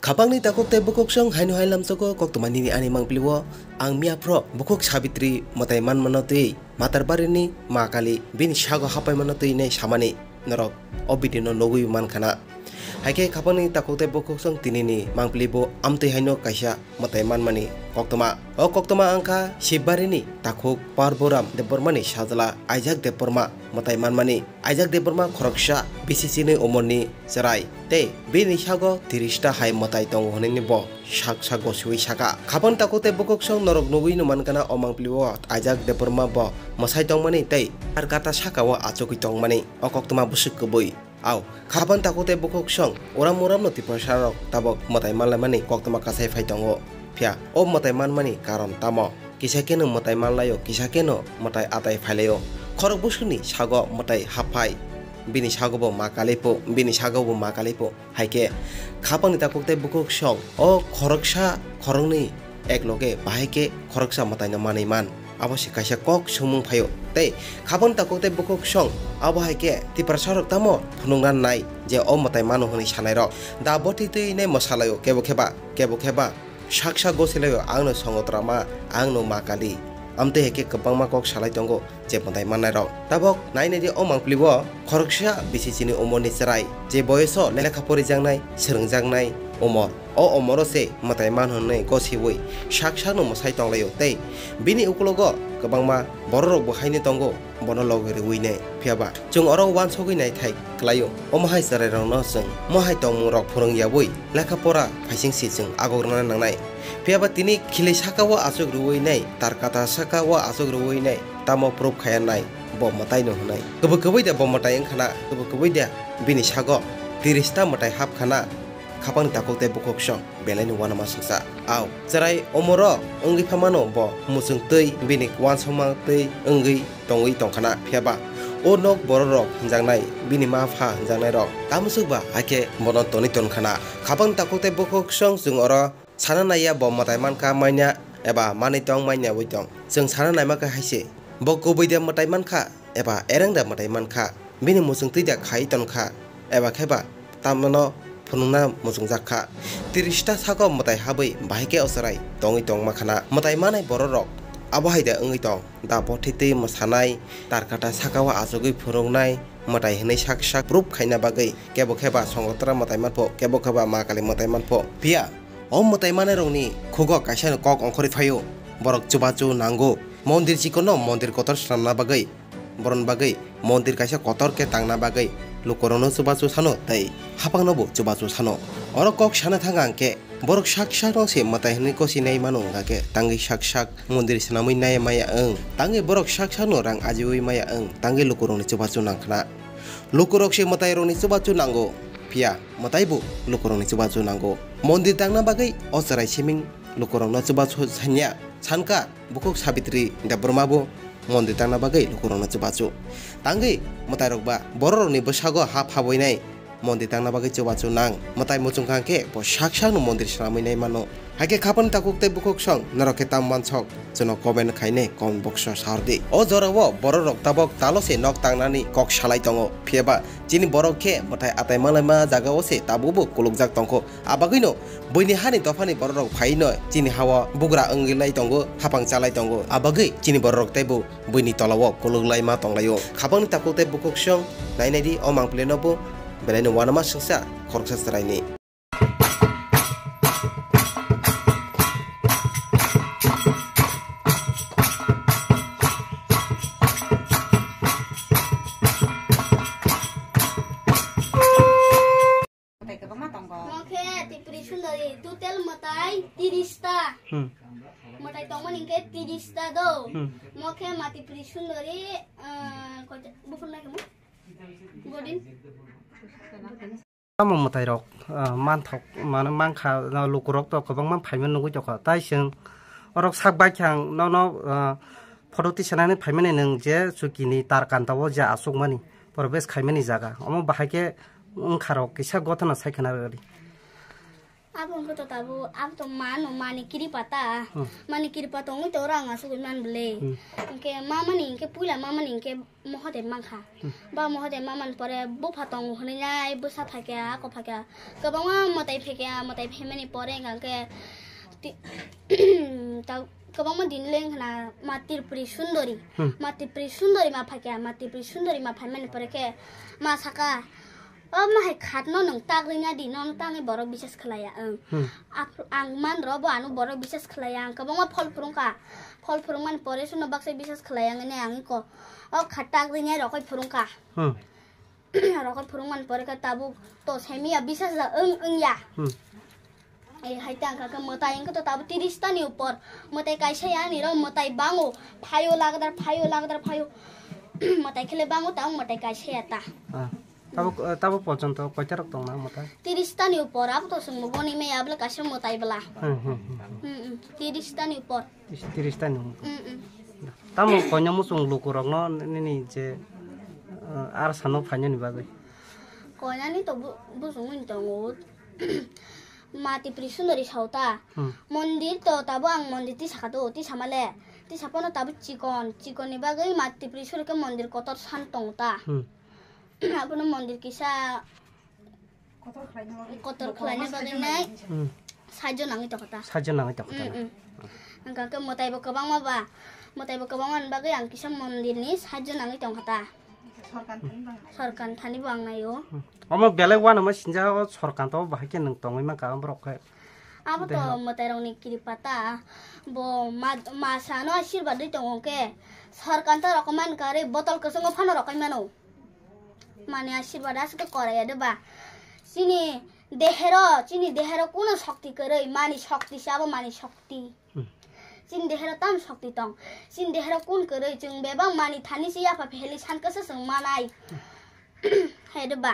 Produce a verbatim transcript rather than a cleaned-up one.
Khapangni takhuk tei bukhuksong haino hai lamsogo koktwma nini ani mangpili o ang miyaphro bukhuk Sabitri mwtai manmano twi Matarbari ni Ma Kali bini sago hapai mano twi hinwi samani norok o video no nugwi mankha na. Haikhe khapangni takhuk tei bukhuksong tini ni mangpili bo amtwi haino kaisa mwtai manmani koktwma. O koktwma wngkha Sibbarini takhuk Parboram Debbarmani sajla Aijak Debbarma mwtai manmani. Aijak Debbarma khoroksa bisi chinwi umorni chwrai tei bini sago tiris ta hai mwtai tongo hwnwi bo sak sak gosiwi saka. Khapang takhuk tei bukhuksong norok nugwi no mankha na o mangpili o Aijak Debbarma bo mwsai tongmani tei ar kata saka o achugwi tongmani o koktwma bwswk kwbwi. Au, khapang takhuk tei bukhuksong uram uram no Tiprasa rok tabok mwtai manlaimani koktwma kasai phai tongo. Phiya o mwtai manmani karon tamo? Kisa kheno mwtai manlaio, kisa kheno mwtai atai phailaio. Khorok bwswkni sago mwtai happhai. Bini sago bo Ma Kali pho, bini sago bo Ma Kali pho. Haikhe khapangni takhuk tei bukhuksong o khoroksa khoroknwi ekloge bahai khe khoroksa mwtaino manwi man. Abo se kaisa kok swngmung phaio. Tei khapang takhuk tei bukhuksong abo hai khe Tiprasa rok tamo phunukna nai je o mwtai mano hwnwi sanai rok. Da bothi twi nai mwsalaio kebo kheba, kebo kheba saksa gosilaio, "Angno Songotrama, angno Ma Kali." Amtwi hai khe kwbangma kok salai tongo je mwtai mannai rok. Tabok nai nai di o mangpili o khoroksa bisi chini umorni chwrai je boyoso lekha porijaknai, swrwngjaknai umor. O omoro se mwtai man hwnwi gosiwi sak sakno mwsai tonglaio tei bini ukologo kwbangma bororokbo haino tongo bono logi rwinai. Phiyaba chwng oro uansugwi naithai kwlaio, omo hai chwrairokno chwng mohai tongmungrok phwrwng yaui lekha pora phaising si chwng agok rwna nangnai. Phiyaba tini khili sakao achuk rwinai, tarkata sakao achuk rwinai, tamo proof khaya nai bo mwtaino hwnwi. Kwbwi kwbwi da bo mwtai wngkhana, kwbwi kwbwi da bini sago tiris ta mwtai hapkhana. Khapangni takhuk tei bukhuksong belaino uanama singsa. Au, chwrai omoro wngwi phamano bo muchung twi bini uansukma twi wngwi tongwi tongkhana. Phiyaba o nok bororok hwnjaknai, bini ma pha hwnjaknairok tamsukba hakhe bono tonwi tonkhana. Khapangni takhuk tei bukhuksong chwng oro sana naiya bo mwtai mankha manya eba manwi tong manya wi tong. Chwng sana naima khe hai se, bo kubui de mwtai mankha eba ereng de mwtai mankha, bini muchung twi de khai tonkha eba khe ba tamno phunukna muchungjak kha. Tiris ta sago mwtai habwi bahai khe o chwrai tongwi tongma khana. Mwtai manai bororok abo hai de wngwi tong. Da bothi twi mwsanai, tarkata sakao achugwi phunuknai, mwtai hwnwi sak sak proof khaina bagwi kebo khe ba Songotra mwtai manpho, kebo khe ba Ma Kali mwtai manpho. Phiya o mwtai manairokni khugo kaisano kok ongkhorwi phaio, borok chubachu nango, mondir chikonno mondir kotor swnamna bagwi. Borokni bagwi mondir kaisa kotor khe tangna bagwi lukurokno chubachu sano tei hapangnobo chubachu sano. Oro kok sana thang ang khe borok sak sakno se mwtai hwnwi gosi nai mano wngkha khe tangwi sak sak mondir swnamwi nai maya wng, tangwi borok sak sakno rang ajiui maya wng, tangwi lukurokni chubachu nangkhna. Lukurok se mwtairokni chubachu nango, phiya mwtaibo lukurokni chubachu nango. Mondir tangna bagwi o chwrai siming lukurokno chubachu sanya. Sanka bukhuk Sabitri Debbarma bo mondir tangna bagwi lukurokno chubachu. Tangwi mwtairok ba bororokni bwsago ha phabwinai mondir tangna bagwi chubachu nang. Mwtai muchungkha khe bo sak sakno mondir swnamwi nai mano. Haikhe khapang takhuk tei bukhuksong norok khe tam mansok, chwngno comment khainai comment box o sardi. O jorao bororok tabok talo se nok tangnani kok salai tongo. Phiyaba chini borok khe mwtai atai malaima jagao se tabukbo kulukjak tongkho. Abagwino buini hani dophani bororok phaino chini hao bugra wngwi lai tongo, hapang chalai tongo. Abagwi chini bororok teibo buini tolao kuluk laima tonglaio. Khapangni takhuk tei bukhuksong nai nai di o mangpili no bo belaino uanama singsa khoroksa chwraini. Mwtai kwbangma tongo. Mo khe Tipri Sundari, total mwtai tiris ta. Hmm. Mwtai tongmani hwnkhe tiris ta do. Hmm. Mo khe ma Tipri Sundari, ah, koita, buphur nai khe mo? Godin. Tamo mwtai rok, ah, manthok, mane mankha, ah, lukurok to kwbangma phaima nugwi tongkha. Tai chwng orok sak bai khe ang nono, ah, photo tisanani phaimani nwng je chukini tar kanta o je achukmani, probesh khaimani jaga. Omo bahai khe wngkha rok kisa gothana sai khna rwdi. Abo wngkhe to tabuk, abo to mano, mani kiripa ta. Hmm. Mani kiripa tongwi to rang asugwi man bwle. Hmm. Hwnkhe mamani hwnkhe puila mamani hwnkhe Mohodev mankha. Hmm. Ba Mohodev mamani pore bupha tongo hwnwi nai bwsa phaikha, ako phaikha. Kwbangma mwtai phaikha, mwtai phaimani pore hwnkhe ti-, ta-, kwbangma din le wngkhana ma Tripuri Sundori. Hmm. Ma Tripuri Sundori ma phaikha, ma Tripuri Sundori ma phaimani pore khe ma saka, "O ma hai khatno nwng tak rwna di, nono tangwi borok bisas khlaiya," wng. Hmm. Ap-, ang man rw bo ano borok bisas khlaiya, ang kwbangma phol phwrwngkha. Phol phwrwngmani pore suno baksa bisas khlaiya wngwi ang iko. O khat tak rwna rokoi phwrwngkha. Hmm. Rokoi phwrwngmani pore khe tabuk to semiya bisas da wng wngya. Hmm. Eh, hai tang kha khe mwtai wngkhe to tabuk tiris tani upor. Mwtai kaisa ya ani ro mwtai bango. Phaio lagdar, phaio lagdar, phaio. Mwtai khele bango, tabuk mwtai kaisa ya ta. Ah. Tabuk, eh, tabuk porjonto koita rok tongna mwtai? Tiris tani upor, abo to chwng bo goni maya, abole kaisa mwtai bwla. Hmm, hmm, hmm. Hmm, hmm. Tiris tani upor. Tis-, tiris tani upor. Hmm, hmm. Tamo koinai muchung lukurokno nini je, eh, ar sano phainani bagwi? Koinani to bu-, bujungwi tongo. Ma Tripuri Sundori sao ta. Hmm. Mondir to tabo ang mondir tisa kha do, tisa male. Tisa pono tabo chikon, chikon ni bagwi ma Tripuri Sundori khe mondir kotor san tongo ta. Hmm. Abono mondir kisa kotor khlaina bagwi nai. Hmm. Sahajyo nangwi tongkha ta. Sahajyo nangwi tongkha ta. Hmm, hmm. Hwnkha khe mwtai bo kwbangma ba, mwtai bo kwbangma ni bagwi ang kisa mondir ni sahajyo nangwi tongkha ta. Sorkar thani bang. Sorkar thani bo ang naio. Hmm. Omo belai uanama sinjak o sorkar to bahai khe nwng tongwi mankha borok khe. Abo to mwtai rok ni kiripa ta. Bo ma, ma sano asirbat dwi tongo khe. Sorkar to rok man kare botol kwchwngo phano rok mano. Mani asirbat aswk khe koraya de ba. Chini dehero, chini dehero kuno shokti kwrwi, mani shokti se abo mani shokti. Hmm. Chini dehero tam shokti tong. Chini dehero kun kwrwi, chwng bebak mani thani se yapha pheli san kasa chwng manai. Hai de ba.